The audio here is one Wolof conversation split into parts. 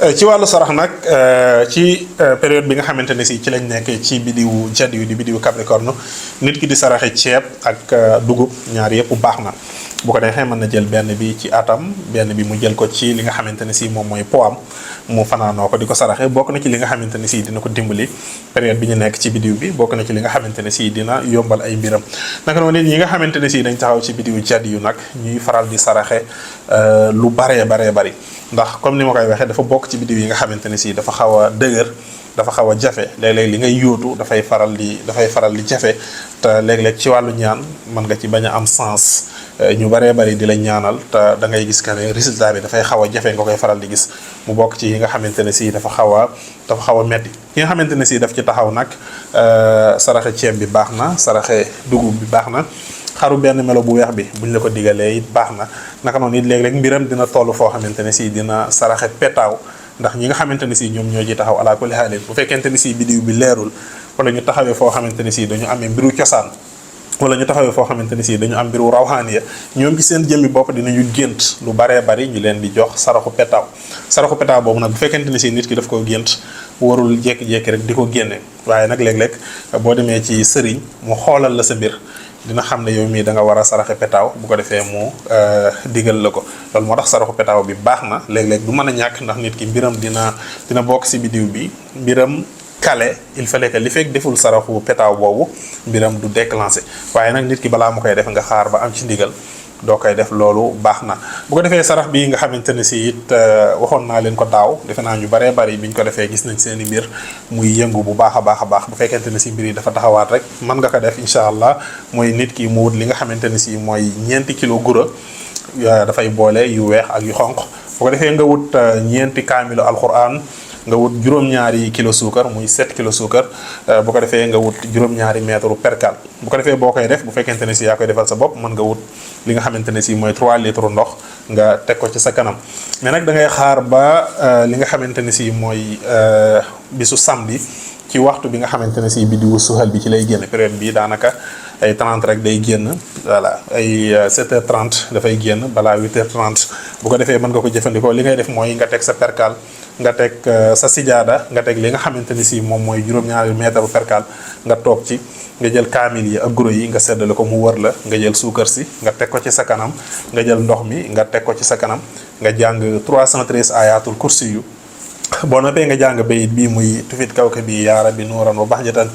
ci wàllu sarax nag ci période bi nga xamante ne si ci lañ nekk ci bidiwu jadiyu di bidiwu Capricorne nit ki di saraxe ceeb ak dugub ñaar yëpp baax na bu ko defee mën na jël benn bi ci atam benn bi mu jël ko ci li nga xamante ne si moom mooy poam mu fanaanoo ko di ko saraxe bokk na ci li nga xamante ne si dina ko dimbali période bi ñu nekk ci bidiw bi bokk na ci li nga xamante ne si dina yombal ay mbiram naka noonu nit ñi nga xamante ne si dañ taxaw ci bidiwu jadiyu nag ñuy faral di saraxe lu baree bari ndax comme ni ma koy waxee dafa bokk ci bidiw yi nga xamante ne si dafa xaw a dëgër dafa xaw a jafe léeg-léeg li ngay yóotu dafay faral di jafe te léeg-léeg ci wàllu ñaan mën nga ci bañ a am sens ñu baree bari di la ñaanal te da ngay gis que ne résultat bi dafay xaw a jafe nga koy faral di gis mu bokk ci yi nga xamante ne si dafa xaw a metti ki nga xamante ne si daf ci taxaw nag saraxe ceeb bi baax na saraxe dugub bi baax na xaru benn melo bu weex bi buñ la ko digalee it baax na naka noonu it léeg-léeg mbiram dina toll foo xamante ne si dina saraxe petaaw ndax ñi nga xamante ne si ñoom ñoo ci taxaw ala kulli haalin bu fekkente ne si bidiw bi leerul wala ñu taxawee foo xamante ne si dañu amee mbiru cosaan wala ñu taxawee foo xamante ne si dañu am mbiru rawxaaniya ñoom ci seen jëmmi bopp dinañu gént lu baree bari ñu leen di jox saraxu petaaw boobu nag bu fekkente ne si nit ki daf ko gént warul jékki-jékki rek di ko génne waaye nag léeg-léeg boo demee ci sëriñ mu xoolal la sa mbir dina xam ne yow mii da nga war a saraxe petaaw bu ko defee mu digal la ko loolu moo tax saraxu petaaw bi baax na léeg-léeg du mën a ñàkk ndax nit ki mbiram dina bokk si bidiw bi mbiram kale il fallait que li fekk deful saraxu petaaw boobu mbiram du déclenché waaye nag nit ki balaa mu koy def nga xaar ba am ci ndigal doo koy def loolu baax na bu ko defee sarax bi nga xamante ne si it waxoon naa leen ko daaw defe naa ñu baree bari bi ñu ko defee gis nañ seen i mbir muy yëngu bu baax a baax bu fekkente ne si mbir yi dafa taxawaat rek mën nga ko def incha allah mooy nit ki mu wut li nga xamante ne si mooy 4 kilo gura dafay boole yu weex ak yu xonq bu ko defee nga wut 4 kaamilu alquran nga wut juróom-ñaari kilo suukar muy 7 kilo suukar bu ko defee nga wut juróom-ñaari mètre percal bu ko defee boo koy def bu fekkente ne si yaa koy defal sa bopp mën nga wut li nga xamante ne si mooy 3 litres ndox nga teg ko ci sa kanam mais nag da ngay xaar ba li nga xamante ne si mooy bisu samedi ci waxtu bi nga xamante ne si bidiwu suxal bi ci lay génn période bi daanaka ay 30 rek day génn voilà ay 7h30 dafay génn balaa 8h30 bu ko defee mën nga ko jëfandikoo li ngay def mooy nga teg sa percal nga teg sa sijaada nga teg li nga xamante ni si moom mooy juróom-ñaari mètre percal nga toog ci nga jël kaamil yi ak guro yi nga seddale ko mu wër la nga jël suukar si nga teg ko ci sa kanam nga jël ndox mi nga teg ko ci sa kanam nga jàng 313 ayatul kursi yu boo noppee nga jàng bayit bii muy tufit kawka bi yaa rabbi nuuran wa bahjatan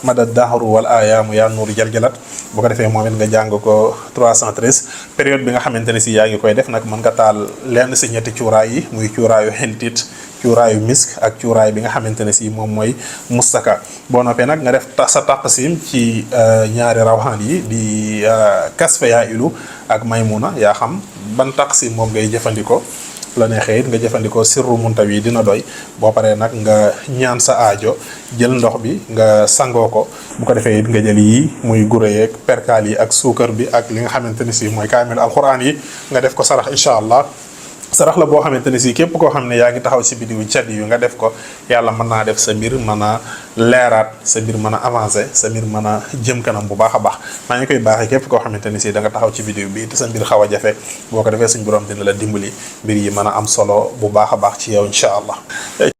madad dahru wal ayaamu yaa nuuru jaljalat bu ko defee moom it nga jàng ko 313 période bi nga xamante ne si yaa ngi koy def nag mën nga taal lenn si ñetti cuuraay yi muy cuuraayu xentit cuuraayu misk ak cuuraay bi nga xamante ne si moom mooy mustaka boo noppee nag nga def sa taqsim ci ñaari rawxaan yi di kasfe yaa ilu ak maymuna yaa xam ban taqsim moom ngay jëfandikoo la neexee it nga jëfandikoo sirru muntawi dina doy boo paree nag nga ñaan sa aajo jël ndox bi nga sangoo ko bu ko defee it nga jël yi muy gure yeeg perkaal yi ak suukar bi ak li nga xamante ne si mooy kaamil alquran yi nga def ko sarax incha allah sarax la boo xamante ne si képp koo xam ne yaa ngi taxaw si bidiwu cat yu nga def ko yàlla mën naa def sa mbir mën a leeraat sa mbir mën a avancé sa mbir mën a jëm kanam bu baax a baax maa ngi koy baaxee képp koo xamante ne si da nga taxaw ci bidiw bi te sa mbir xaw a jafe boo ko defee suñ borom dina la dimbali mbir yi mën a am solo bu baax a baax ci yow incha allah